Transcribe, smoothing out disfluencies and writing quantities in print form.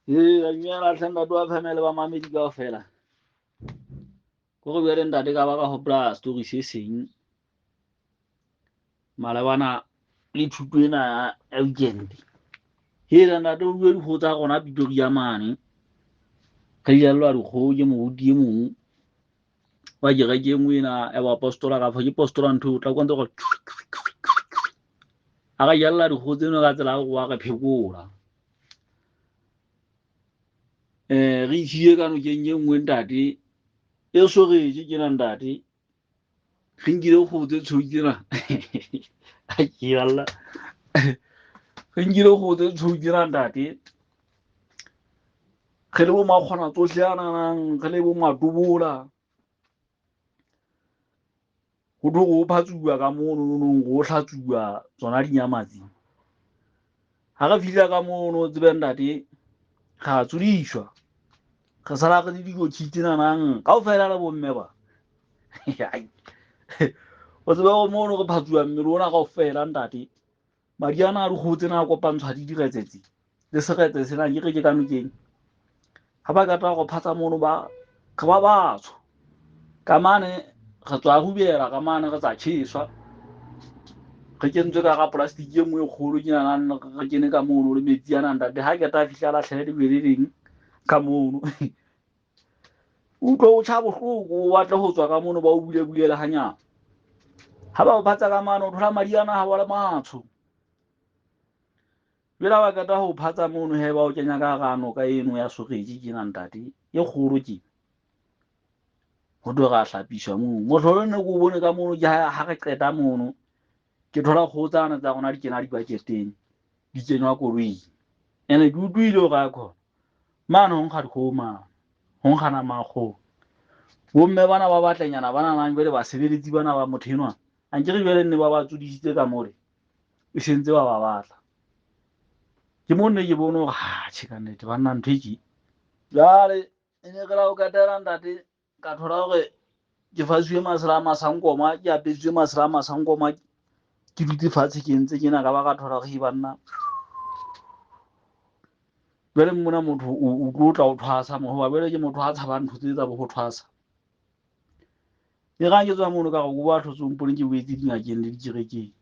Ee, dumela hle ntate wa family ba mamedi kaofela. Ko re bue le ntate ka ba ka hopola story se seng malebana le thuto ena ya weekend. Hela ntate o bue dikgoho tsa rona Pretoria mane. Re jellwa dikgoho ke moruti e mong wa kereke e nngwe ena ya boapostola kapa ke postola ntho eo, o tla utlwa ntse gore a re jella dikgoho tseno ka tsela ya gore wa re phekola. Re isile ka nokeng e nngwe ntate e soretse tjena ntate. Re nkile kgoho tse tshweu tsena. Ke alla. Re nkile kgoho tse tshweu tsena ntate. Re le bo makgona tsohle a nanang, re le bo matobola. Ho thwe ho phatsuwa ka mono nonong, ho hlatsuwa tsona dinyama tse. Ha re fihla ka mono o tsebe ntate, ra tsodiswa. Re sala re le dikotsi tsenanang kaofela le bomme ba. O tsebe hore mono re phatsuwa mmele ona kaofela ntate. Madi ana a dikgoho tsena a kopantshwa le diretse tse. Le seretse sena ke re ke ka nokeng. Ha ba qeta ho re phatsa mono ba re ba batsho. Ka mane re tswa rubela ka mane re tsa tjheswa. Re kentswe ka hara plastic e nngwe e kgolo ke nana re kene ka mono le metsi ana ntate. Ha qeta a fihla a lahlele lejwe le leng ka mono. Utlwe o tjha bohloko o batle ho tswa ka mono ba o bule bulele hanyane. Ha ba o phatsa ka mane o thola madi ana ha wa le matsho. Jwale ha ba qeta ho phatsa mono he ba o kenya ka hara noka eno ya Soreji tjena ntate e kgolo tjena. Ho thwe ra hlapiswa mono. Mohlolo ne ke o bone ka mono ke ha re qeta mono ke thola kgoho tsane tsa rona di kena dibaketeng di kenywa koloing. Ene ke utlwile hore a khona mane ho nkga dikgoho mane ho nkga nama ya kgoho. Bomme bana ba batlenyana ba nanang jwale basebeletsi bana ba motho enwa ankere jwale nne ba ba tsodisitse ka mole e sentse ba ba batla. Ke mo nne ke bone hore ha tjhe ka nnete banna ntho e ke. Jwale e ne re la ho qetela ntate ka thola hore ke fasuwe masela a masankoma ke apesitswe masela a masankoma ke dutse fatshe ke ntse kena ka ba ka thola hore banna jwale mona motho o tlo tla o thwasa mo hoba jwale ke motho a tshabang ntho tse tsa bo ho thwasa. E rang ke tswa mono ka re o ba tlhotse o mpone ke boetse dingakeng le dikerekeng.